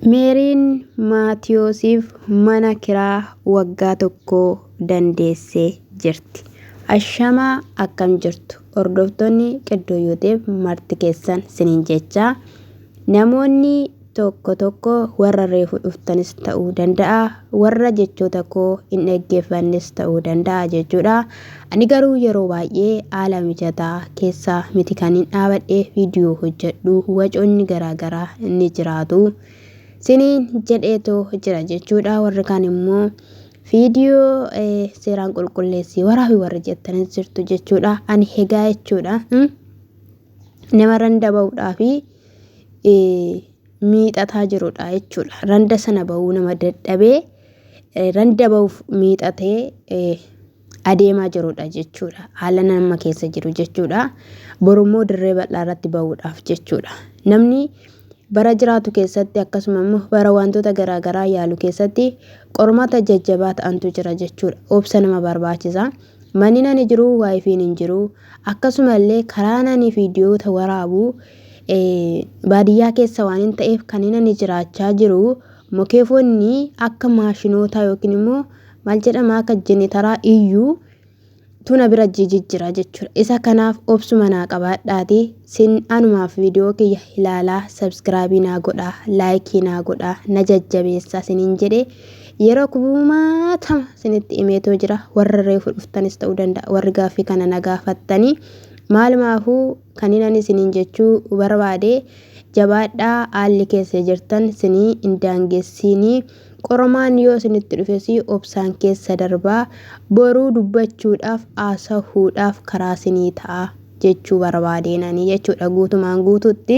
Meeriin Maatiyoosiif mana kiraa waggaa tokkoo dandeessee jirti. Ashamaa akkam jirtu hordoftoonni Qidduu YouTube marti keessan sinin jechaa namoonni tokko tokko warra reefu dhuftanis ta'uu danda'a warra jechoota koo hin dhaggeeffannes ta'uu danda'a jechuudha. Ani garuu yeroo baay'ee haala mijataa keessa miti kanin dhaabadhee viidiyoo hojjedhu wacoonni garaagaraa ni jiraatu. Siniin jedheetoo jira jechuudha. Warri kaan immoo viidiyoo seeraan qulqulleessii waraabi warri jettanis jirtu jechuudha. Ani hegaa jechuudha. Nama randa ba'uudhaa fi miixataa jirudha jechuudha. Randa sana ba'uu nama dadhabee randa ba'uuf miixatee adeemaa jirudha jechuudha. Haala nama keessa jiru jechuudha. Borummoo dirree bal'aa irratti ba'uudhaaf jechuudha. Namni bara jiraatu keessatti akkasuma immoo bara wantoota garaagaraa yaalu keessatti qormaata jajjabaa ta'antu jira jechuudha. Obsa nama barbaachisa. Manni nani jiru waayifiin hin jiru. Akkasuma illee karaa nani viidiyoota waraabu baadiyyaa keessa waan hin ta'eef kan inni jiraachaa jiru mokeefonni akka maashinootaa yookiin immoo maal jedhama akka jenetaraa iyyuu tuna bira jijijjira jechuudha. Isa kanaaf obsuma naa qabaadhaati sin anumaaf viidiyoo kiyya ilaalaa sabskraabii naa godhaa laayikii naa godhaa na jajjabeessaa sinin jedhe yeroo kumaatama sinitti himeetoo jira warra reefu dhuftanis ta'uu danda'a warri gaaffii kana na gaafattanii maalumaafuu kanin ani isiniin jechuu barbaade jabaadhaa haalli keessa jirtan sinii hin daangessiinii Qormaan yoo isinitti dhufes obsaan keessa darbaa, boruu dubbachuudhaaf, haasahuudhaaf karaa isinii ta'a jechuu barbaadeen ani jechuudha guutumaan guututti.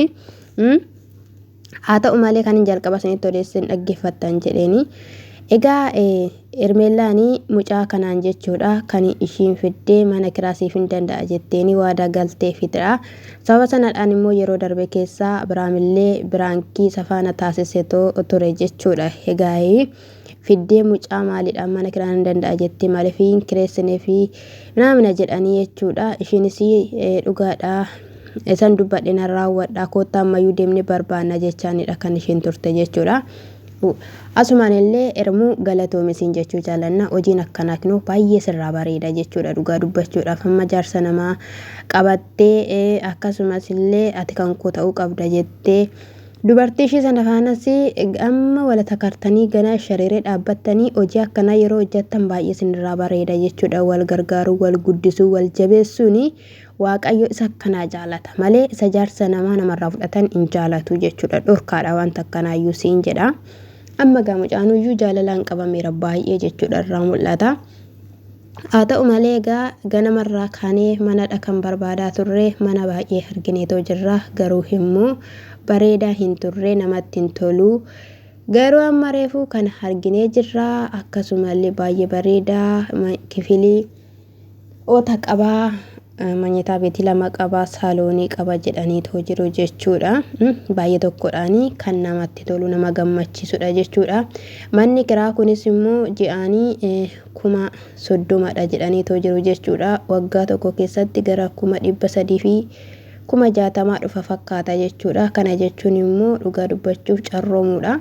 Haa ta'u malee kan hin jalqaba isinitti odeesse hin dhaggeeffattan jedheeni. Egaa Hermeellaan mucaa kanaan jechuudha kan ishiin fiddee mana kiraa siif hin danda'a jetteeni waadaa galteefidha. Sababa sanadhaan immoo yeroo darbe keessa Abiraamillee biraankii isa faana taasisetoo ture jechuudha. Egaa fiddee mucaa maaliidhaan mana kiraa nan danda'a jettee maaliif hin kireessineefi naamina jedhanii jechuudha. Ishiinis dhugaadha isan dubbadhe nan raawwadha koottaa ammayyuu deemnee barbaanna jechaanidha kan ishiin turte jechuudha. Asumaan illee Ermuu galatoomi siin jechuu jaalanna hojiin akkanaa kinoo baay'ee sirraa bareeda jechuudha dhugaa dubbachuudhaaf amma jaarsa namaa qabattee akkasumas illee ati kan koo ta'uu qabda jettee dubartii ishii sana faanas amma wala takartanii ganaa shareeree dhaabbattanii hojii akkanaa yeroo hojjettan baay'ee sinirraa bareeda jechuudha wal gargaaruu wal guddisuu wal jabeessuuni Waaqayyo isa akkanaa jaalata malee isa jaarsa namaa namarraa fudhatan hin jaalatu jechuudha. Dhorkaadha wanta akkanaayyuu siin jedha. Amma egaa mucaanuyyuu jaalalaan qabameera baay'ee jechuudha irraa mul'ata. Haa ta'u malee egaa ganamarraa kaanee manadha kan barbaadaa turre mana baay'ee argineetoo jirra garuu immoo bareedaa hin turre namatti hin tolu. Garuu amma reefuu kana arginee jirra akkasumallee baay'ee bareedaa kifilii Oota qaba, manyitaa beetii 2 qaba, saaloonii qaba jedhaniitoo jiru jechuudha. Baay'ee tokkodhaani kan namatti tolu nama gammachiisudha jechuudha. Manni kiraa kunis immoo ji'aanii 30,000dha jedhaniitoo jiru jechuudha. Waggaa tokko keessatti gara 360,000 dhufa fakkaata jechuudha. Kana jechuun immoo dhugaa dubbachuuf carroomuudha.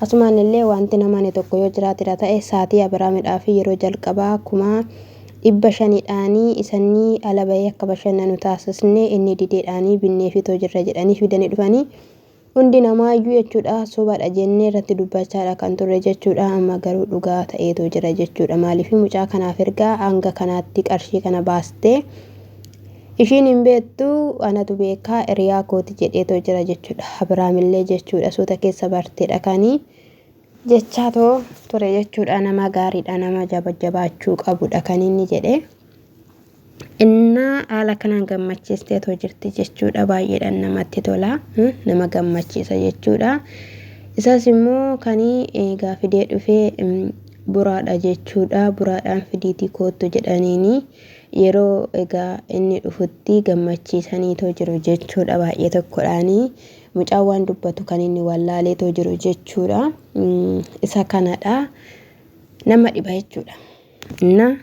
Asumaan illee wanti namani tokko yoo jiraatedha ta'e saatii Abiraamidhaa fi yeroo jalqabaa 500,000dhaanii isannii ala bahee akka bashannanu taasisne inni dideedhaanii binneefitoo jirra jedhanii fidanii dhufanii hundi namaayyuu jechuudha sobadha jennee irratti dubbachaadha kan turre jechuudha amma garuu dhugaa ta'eetoo jira jechuudha maaliif mucaa kanaaf ergaa hanga kanaatti qarshii kana baastee Ishiin hin beektu anatu beekaa hiriyaa kooti jedheetoo jira jechuudha. Abiraamillee jechuudha suuta keessa barteedha kani jechaatoo ture jechuudha. Nama gaariidha nama jabaachuu qabudha kan inni jedhe. Innaa haala kanaan gammachiisteetoo jirti jechuudha. Baay'eedhaan namatti tola. Nama gammachiisa jechuudha. Isas immoo kan egaa fidee dhufee buraadha jechuudha. Buraadhaan fidiitii koottu jedhaniini. Yeroo egaa inni dhufutti gammachiisaniitoo jiru jechuudha baay'ee tokkodhaani. Mucaan waan dubbatu kan inni wallaaleetoo jiru jechuudha. Isa kanadha. Nama dhiba jechuudha. Na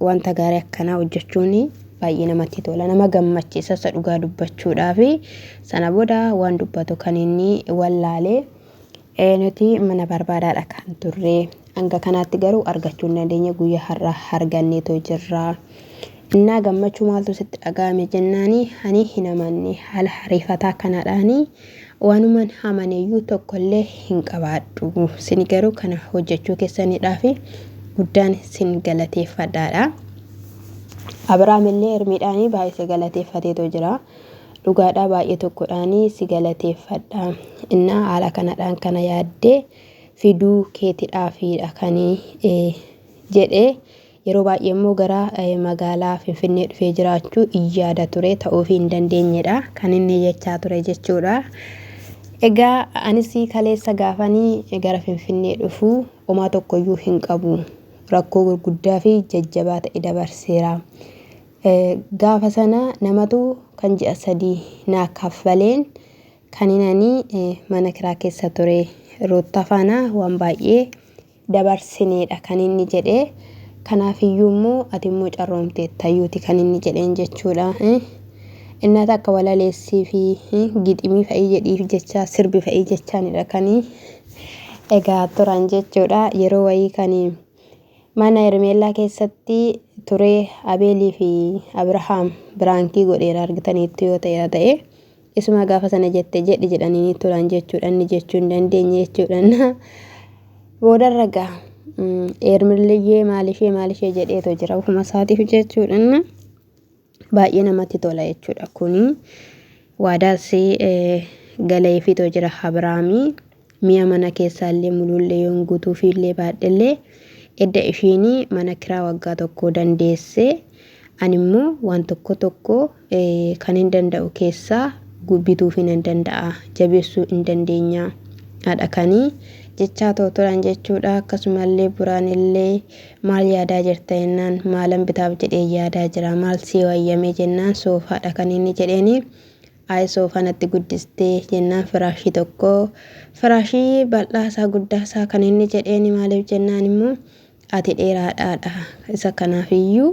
wanta gaarii akkanaa hojjechuun baay'ee namatti tola. Nama gammachiisa isa dhugaa dubbachuudhaafi sana booda waan dubbatu kan inni wallaalee. Nuti mana barbaadaadha kan turre. Hanga kanaatti garuu argachuu hin dandeenye guyyaa har'aa arganneetoo jirra. Innaa gammachuu maaltu sitti dhaga'ame jennaani ani hin amanne haala ariifataa kanaadhaani waanuman amaneyyuu tokkollee hin qabaadhu. Isin garuu kana hojjechuu keessanidhaaf guddaan isin galateeffadhaadha. Abiraam illee Ermiidhaanii baay'ise galateeffateetoo jira. Dhugaadhaa baay'ee tokkodhaanii si galateeffadha. Innaa haala kanadhaan kana yaaddee fiduu keetidhaafiidha kanii jedhee yeroo baay'ee immoo gara magaalaa Finfinnee dhufee jiraachuu in yaada ture ta'uufii hin dandeenyedha kan inni jechaa ture jechuudha. Egaa anis kaleessa gaafanii gara Finfinnee dhufu homaa tokkoyyuu hin qabu. Rakkoo gurguddaa fi jajjabaa ta'e dabarseera. Gaafa sana namatu kan ji'a 3 naa kaffaleen kanin ani mana kiraa keessa ture. Ruuttaa faana waan baay'ee dabarsineedha kan inni jedhe. Kanaafiyyuu immoo ati immoo carroomteettayyuuti kan inni jedheen jechuudha. Innaa takka walaleessii fi giximii fa'ii jedhiif jecha sirbi fa'ii jechaanidha kan egaa turan jechuudha. Yeroo wayii kan Mana Hermeellaa keessatti turee Abeelii fi Abrahaam biraankii godheera argitaniittu yoo ta'eera ta'e isuma gaafa sana jette jedhi jedhanii turan jechuudha inni jechuu hin dandeenye jechuudha. Boodarra gaa Hermelliyyee maalishee maalishee jedheetoo jira ofuma isaatiif jechuudha. Baay'ee namatti tola jechuudha kuni. Waadaas galeefiitoo jira Abiraamii. Mi'a mana keessaallee muluullee yoon guutuufiillee baadhellee edda ishiin mana kiraa waggaa tokkoo dandeesse ani immoo waan tokko tokko kan hin danda'u keessaa bituufii nan danda'a jabeessuu hin dandeenya haadha kanii jechaa too turan jechuudha akkasumallee buraanillee Maal yaadaa jirta jennaan maalan bitaaf jedheen yaadaa jira maal sii wayyame jennaan soofaadha kan inni jedheeni ayi soofaa natti guddistee jennaan firaashii tokko firaashii bal'aasaa guddaasaa kan inni jedheeni maaliif jennaan immoo ati dheeraadhaadha isa kanaafiyyuu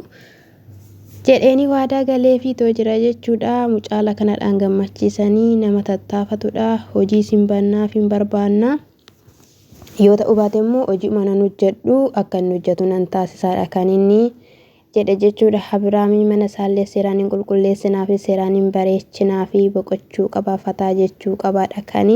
jedheeni waadaa galeefii too jira jechuudha mucaala kanadhaan gammachiisanii nama tattaafatudha hojii sin bannaaf hin barbaanna. Yoo ta'uu baate immoo hojiima nan hojjedhu akka inni hojjetu nan taasisaadha kan inni jedhe jechuudha. Abiraamii mana isaallee seeraan hin qulqulleessinaafi seeraan hin bareechinaafi boqochuu qaba fataa jechuu qabaadha kan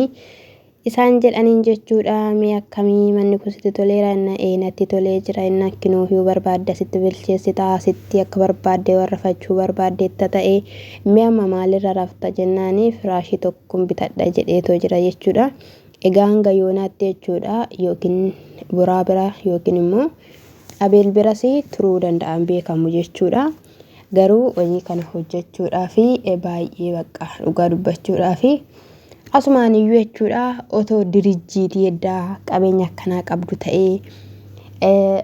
isaan jedhaniin jechuudha. Mee akkamii manni kun sitti toleera inna ee natti tolee jira inna akkinuufii barbaadde asitti bilcheessita asitti akka barbaadde warra fachuu barbaaddeetta ta'e mee amma maalirra rafta jennaani firaashii tokkon bitadha jedheetoo jira jechuudha. Egaa hanga yoonaatti jechuudha yookiin Buraa bira yookiin immoo Abeel biras turuu danda'an beekamu jechuudha. Garuu hojii kana hojjechuudhaaf baay'ee bakka dhugaa dubbachuudhaaf asumaan iyyuu jechuudha otoo dirijjiitii eddaa qabeenya akkanaa qabdu ta'ee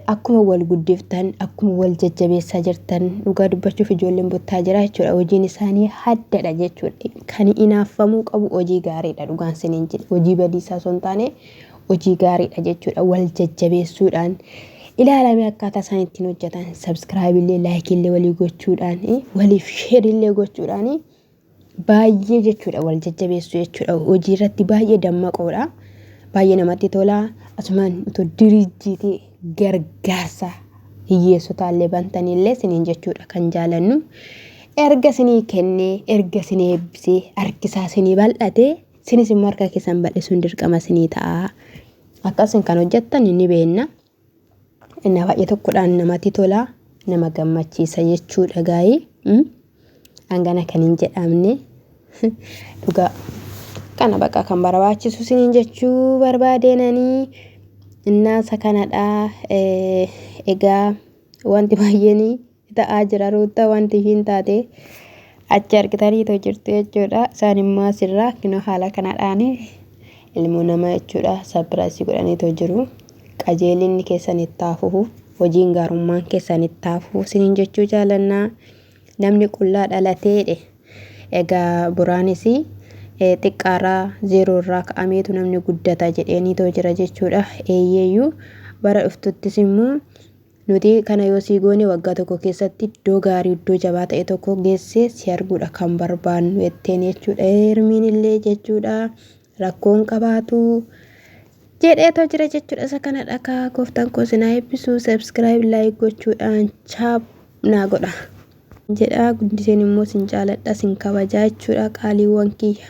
akkuma wal guddiftan akkuma wal jajjabeessaa jirtan dhugaa dubbachuuf ijoolleen buttaa jira jechuudha hojiin isaanii addadha jechuudha kan inaaffamuu qabu hojii gaariidha dhugaan siniin jedhe hojii badiisaa osoo hin taane hojii gaariidha jechuudha wal jajjabeessuudhaan ilaalamee akkaataa isaan ittiin hojjetan sabskiraayib illee laayikii illee walii gochuudhaan waliif sheer illee gochuudhaan baay'ee jechuudha wal jajjabeessu jechuudha hojii irratti baay'ee dammaqoodha baay'ee namatti tola asumaan otoo diriijjiitii gargaarsa hiyyeessotaallee bantaniillee siniin jechuudha kan jaalannu erga sinii kennee erga sinii eebbisee harkisaa sinii bal'atee sinis immoo harka keessan bal'isuun dirqama sinii ta'a akkasin kan hojjettan ni beenna Inni baay'ee tokkodhaan namatti tola nama gammachiisa jechuudha gaa'ii. Hangana kan hin jedhamne dhugaa kana bakka kan barbaachisu isiniin jechuu barbaadeenanii innaasa kanadha. Egaa wanti baay'een ta'aa jira ruutta wanti ishiin taate achi argitaniitoo jirtu jechuudha. Isaan immoo asirraa kinoo haala kanadhaan ilmoo namaa jechuudha sapiraayisii godhaniitoo jiru. Qajeelinni keessan itti haa fufu hojiin gaarummaan keessan itti haa fufu isiniin jechuu jaalannaa. Namni qullaa dhalateedhe. Egaa buraanis xiqqaarraa zeeroorraa ka'ameetu namni guddata jedheeniitoo jira jechuudha. Eeyyeeyyuu bara dhuftuttis immoo Nuti kana yoo sii goone waggaa tokko keessatti iddoo gaarii iddoo jabaa ta'e tokko geessee si arguudha kan barbaannu jetteen jechuudha. Hermiin illee jechuudha rakkoon qabaatu. Jedheetoo jira jechuudha. Isa kana dhakaa gooftaan koo sinaa eebbisu. Subscribe, like gochuudhaan chaap naa godha jedha. Guddiseen immoo sin jaaladha, sin kabajaa jechuudha, qaaliiwwan kiyya.